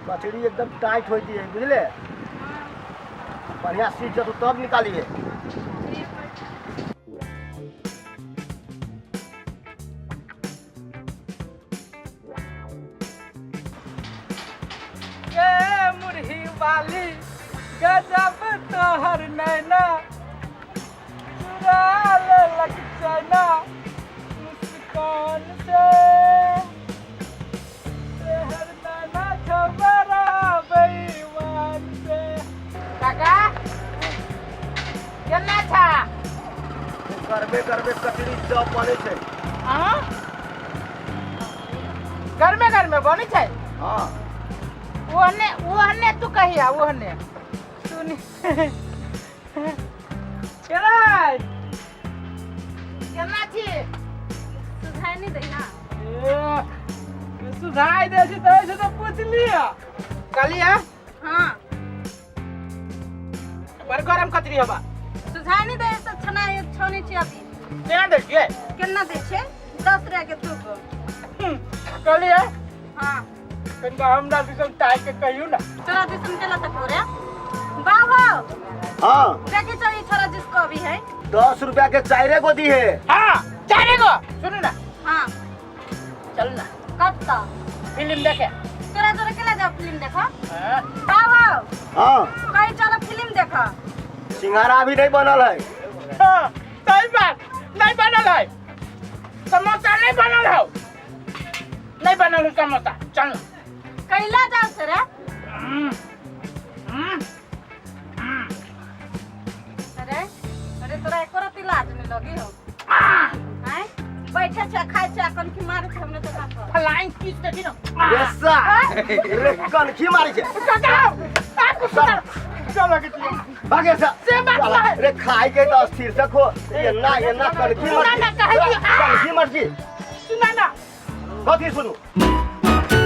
कचरी एकदम टाइट होती है बुझले। बढ़िया सीख जतौ तब निकालिए। गे मुरही वाली गजब तोहर नैना, चुरा लेलक चना मुस्कान से, तोहर नैना खबरा बेईमान से। काका केना छा? करबे करबे कचरी चॉप बनै छै। हाँ, गरमे गरमे बनै छै। हाँ। ओहने ओहने तू कहिया ओहने सुनी केना केना छी? सुझाइ नहि दै ना। ए, सुझाइ दै छी तऽ ऐसे तऽ पुछलियै कहलियै। हाँ। बड़ गरम कचरी हबा। सुझाइ नहि दै से छना छौनी छी अभी। केना दै छियै? केना दै छियै? 10 रुपया के दूगो। कहलियै। हाँ। कनिका हमरा दिसन ताकि के कहियौ ने। तोरा दिसन केला तक रे बाबू। हाँ। देखी चल ई छोरा जिसको अभी है। 10 रुपया के चारे गो दी है। हाँ, चारे गो। सुनू ना। हाँ। चलू ना। कब तक? फिल्म देखे। तोरा तोरा केला जाओ फिल्म देखो। हाँ। बाबू। हाँ। कहीं चलो फिल्म देखो। सिंघाड़ा भी नहीं बनल है। हाँ, सही बात, नहीं बनल है। समोसा नहीं बनल है। नहीं बनल है समोसा। चल। कैला जाओ सर? हम्म, हम्म, हम्म। अरे अरे तोरा एको रत्ती लाज नहीं लगी हो? हैं? बैठे छे खाए छे कन की मारे छे हमने तो का फ्लाइंग किस देखी ना। रे सा रे कनखी मारी छे। काका आपको सुना चलो के दियो। भागे सा। से बात ना है। रे खाई के तो अस्थिर से खो एना एना कनखी सुना मरजी। ना, कहे कि आ। कनखी मरजी। सुना ना। कथी सुनू?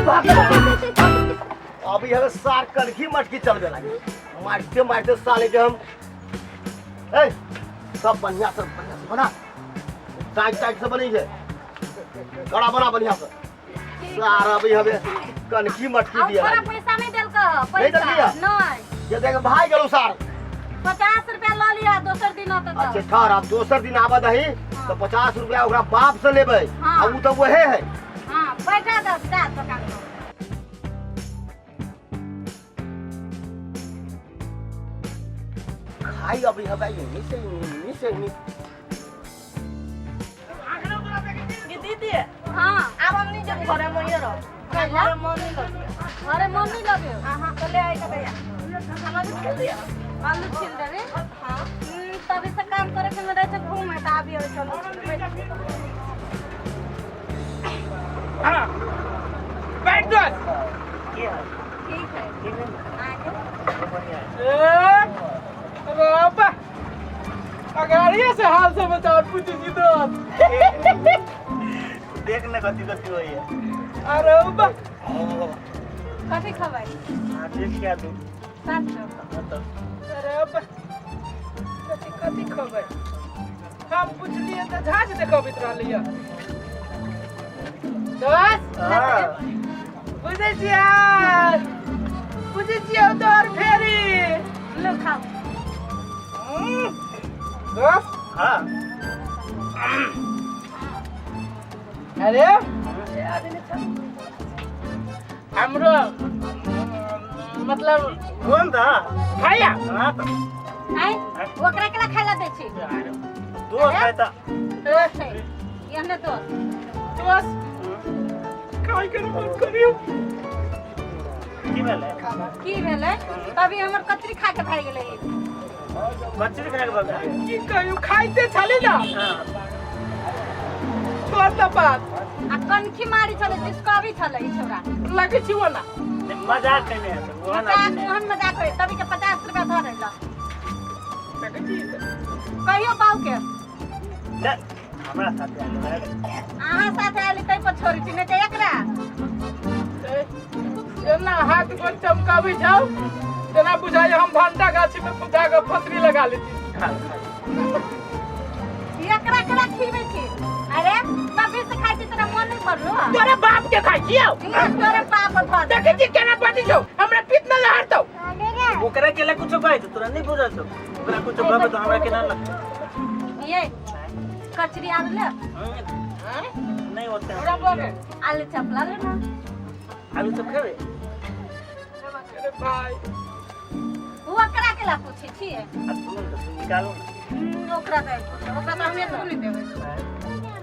भागे। अभी हमें सार कनखी मटकी चलबे लागे मारते मारते साले के हम। ए सब बढ़िया से बना, टाइट टाइट से बनी है, कड़ा बना बढ़िया से। सारा अभी हमें कनखी मटकी और दिया। थोड़ा पैसा नहीं देलक। नहीं पैसा देलकी है? नहीं। ये देख भाई गेलौ सार। 50 रुपया ल लिया, दोसर दिन आता तो। अच्छा ठहर, अब दोसर दिन आबऽ दही तो 50 रुपया ओकरा बाप से लेबै। हाँ। आ उ तो वहे है। हाँ, बैठा दे जा दुकान पर। खाई अभी हवे यहीं से यहीं से यहीं। दीदी। हाँ। आब हम नहीं जब घरे में ही रहो। कैला? घरे मन नहीं लगे। घरे मन नहीं लगे? हाँ, तो ले आए के भैया आलू छील दिया। आलू छील देबे? हाँ। तभी से काम करे के में रहे छै घूमे त आबि अबै चलू। हाँ, बैठ दोस्त। ठीक है। आगे। ए बाबा अगाड़िए से हाल समाचार पूछी छी दोस्त। देख न कथी कथी होइए। अरे बा। कथी खबै? हाँ, देख के आदू। सात सौ। हाँ तो। अरे बा कथी कथी खबै? हम पुछलिए तऽ झाँझ देखबैत रहलियै दोस्त। हाँ। बुझै छियै बुझै छियै तोहर फेरी। लो खाओ। दोस्त। हाँ। अरे हमरो मतलब कौन था? भैया। हाँ तो। आइ ओकरा केला खाय ला दै छी? दोस्त है तो। दोस्त है एहने दोस्त। दोस्त खाय के मन करियो। की भेलै? की भेलै? तभी हमर कचरी खा के भागि गेलै। कचरी खाय के भागि गेलै? की कहियो खाइते छली ना। हाँ। छोड़ ना बात। आ कनखी मारी छलै जिसको अभी छलै ई छौड़ा। लगे छी ओना। मजाक केने हेतै, ओहन मजाक आदमी नहि। ओहन मजाक होय तभी के 50 रुपया धर अइलक। लगे छी। कहियो बाऊ के। चल, हमरा साथे आयल है। अहाँ साथे आयल तै पर छोड़ै छी नहि तऽ एकरा। जेना हाथ गोड़ चमकाबै छौ तेना बुझाइ हम भंटा गाछी में फुटा के फसरी लगा लेती। एकरा केना खिबै छी? अरे तभी से खाइ छी तोरा मन नहीं भरलो। तोरे बाप के के खाइ छियौ। तोरे पाप धर। देखै छी केना बजै छौ, हमरा पित्त न लहरतौ। ओकरा के ला कुछो कहै छौ, तोरा नहीं बुझल छौ। ओकरा कुछो कहबै तो हमरा केना लगतै? ये कचरी आलू ले। नहीं होते। हमरा बोले आलू चप ला ले ना। आलू चप खेबै? अरे भाई, उ ओकरा के ला पूछै छियै? आ तू तो निकालू ना। ओकरा दे पूछे, ओकरा तऽ हम एतबो नहि देबै।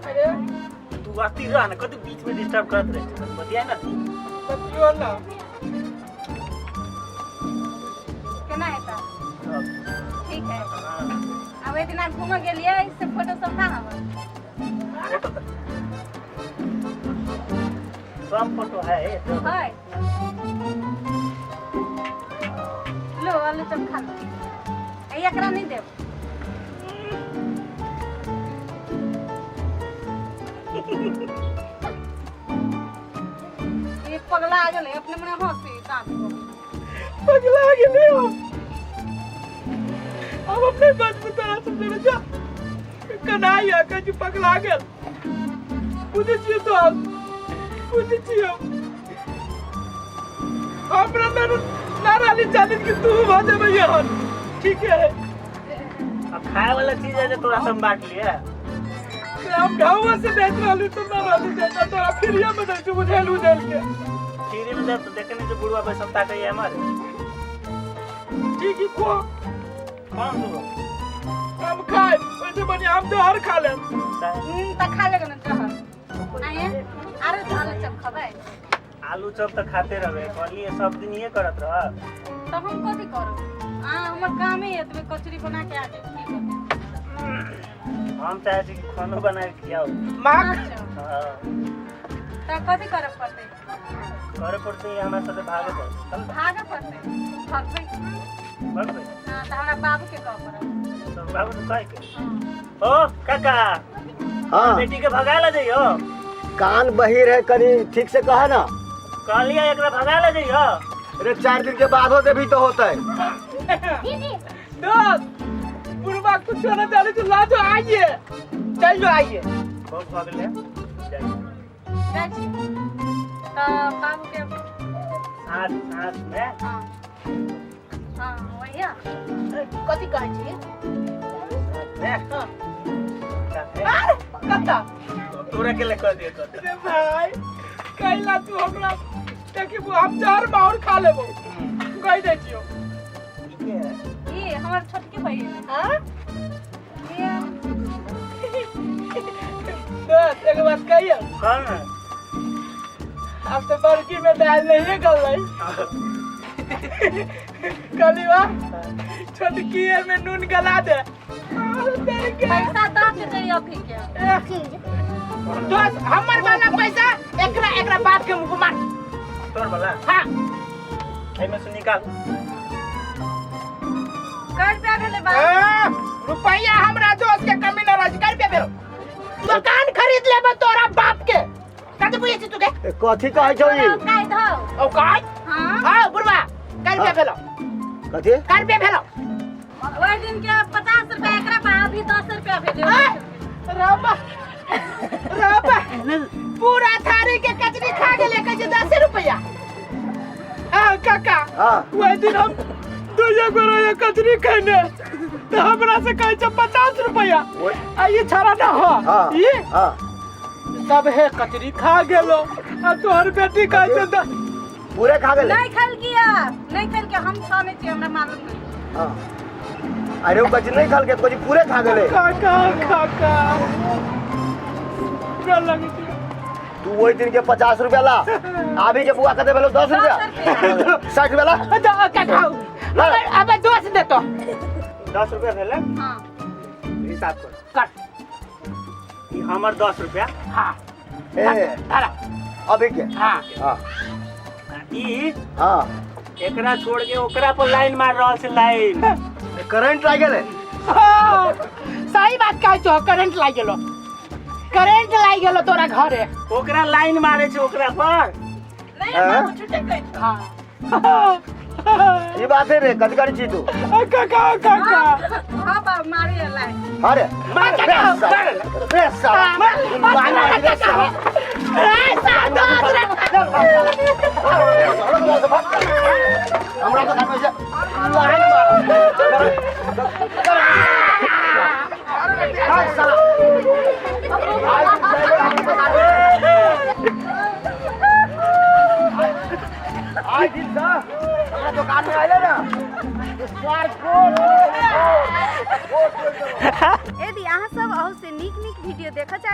अरे तू अस्थिर रह ना, कते बीच में डिस्टर्ब करत रहे छै। बतिया ना तू। बतियो ना। केना हेतै? सब। ठीक है। हाँ। आब ओहि दिना घूमऽ गेलियै से फोटो सब कहाँ हबऽ? फोटो तो सब फोटो है। है, लो आलू चप खा लो। ए, एकरा नहि देब। ई पगला गेलै, अपने मने हँसी दाँत पर। पगला गेलै हम। हम अपने बात में तोरा सब लेने जा कनाई आ कहीं पगला गेल। बुझै छियै तो, हम बुझै छियै। हमरा ना ना रहली जानी कि तू भऽ जेबै हन। ठीक है। अब खाए वाला चीज है जो तोरा सब बांट लिए। हम ढावा से देख रहली तो ना रहली जाता, तोरा फ्रीए में दै छी बुझेल उझेल के। फ्री में दे तो देखे नहीं जो बुढ़वा पैसा ताके हमारे। ठीक ही खो। कौन तू? हम खाए वैसे बढ़िया, हम जहर खा लेब। तऽ खा लेगा ना जहर। आये आरो आलू चप खबै? आलू चप तो खाते रहे, कहलिए सब दिन ये करत रह। तऽ हम कथी करू? आ हमर कामे एतबे, कचरी बना के आके की हम चाहे छी कि खानो बना के खियाओ। माँ। अच्छा। हाँ। तऽ कथी करऽ पड़तै? करे पड़ते, हमरा साथे भागे पड़ते। चल। भागऽ पड़तै? भगबै? भागबै। हाँ, तऽ हमरा बाबूके कहऽ पड़त। तो बाबू से कह के। हाँ। ओ काका। हाँ। बेटी के भगा ले जइयो। कान बहिर है, कनी ठीक से कहा ना। कहलिए एकरा भगा ले जइयो। अरे, 4 दिन के बाद होते भी तो होता है। दोस्त, बुढ़वा कुछ ना जाने तो ला जो, आइए चल जो आइए। बहुत भगले जाइए। जाइ छी तऽ बाबूके साँझ साँझ में। हाँ हाँ, वही। कथी कहै छी? में हाँ। साथे। अरे कत्ता? तोरा के ले कह दिए कह। अरे भाई, कैला तू हमरा देखी, हम चार माहौर खा लेबो, कह दै छियो। ठीक है। ई हमर छोटकी बहिन। हाँ। ये। दोस्त, एक बात कहियो? कौन है? अब तो बड़की में दाल नहीं गल कहली, वाह, छोटकी में नून गला दे। अरे तेरे के। पैसा दऽ के जइयो अभी के। दोस्त, हमर वाला पैसा एकरा एकरा बाप के मुंह मार। तोर वाला? हाँ। एमे से निकाल। कै रुपया भेलै बाबू? ए, रुपैया हमरा दोस्त के कमी न रह। कै रुपया भेलो? दुकान खरीद लेबे तोरा बाप के। कथी बुझै छी तू के? ए, कथी कहै छौ ई? काय धौ। ओ काय। हाँ। हाँ बुढ़वा, कै रुपया हाँ। भेलो? कथी? कै रुपया भेलो? ओहि दिन के 50 रुपया एकरा बा, अभी 10 रुपया भेलै। रबा रबा, पूरा थारी के कचरी खा गेले, कहै छै 10 रुपया। हाँ काका। हाँ। ओहि दिन हम दुइये गो रहियै कचरी खैने तऽ हमरा से कहै छै 50 रुपया। आ ई छड़ा ना हो। हाँ। ई हाँ। सब हे कचरी खा गेलो आ तोहर बेटी कहै छै पूरे खा गेलै? नहीं खेलकी है, नहीं खेलके। हम छाने छियै, हमरा मालूम नहीं। हाँ, अरे ओ कचरी नहीं खाल के, कचरी पूरे खा गेलै। काका, काका, गोर लगै छै। तू वही दिन के 50 रुपया ला, अभी के बुआ कते भेलो? 10 रुपया, 60 रुपया ला। तो काका, अब दोस्त देतो। 10 रुपया भेलै। हाँ। हिसाब कर। कर। ई हमर 10 रुपया। हाँ। ए। धरा। अभी के? हाँ। हाँ। ई हाँ। एकरा छोड़ के ओकरा पर लाइन मार रहल छै, लाइन। करंट लागि गेलै। हाँ, सही बात कहै छौ, करंट लागि गेलो, करंट लागि गेलो तोरा घरे। ओकरा लाइन मारे छै, ओकरा पर। नहीं। हाँ? बाबू छुटे कहै छौ। हाँ। ई बात है रे? कथी करै छी तू? काका, काका। हाँ बाबू, मारी लाइन। अरे मार रे काका, साला, रे साला, मार, लाइन मारी रे साला। ए सार दस रे। हमरा तो खाना लाइन मार। भाग साला। आज आज दिन सा हमरा दुकान में आइले ना सार को। यदि अहाँ सब अहू से नीक नीक वीडियो देखऽ चाहै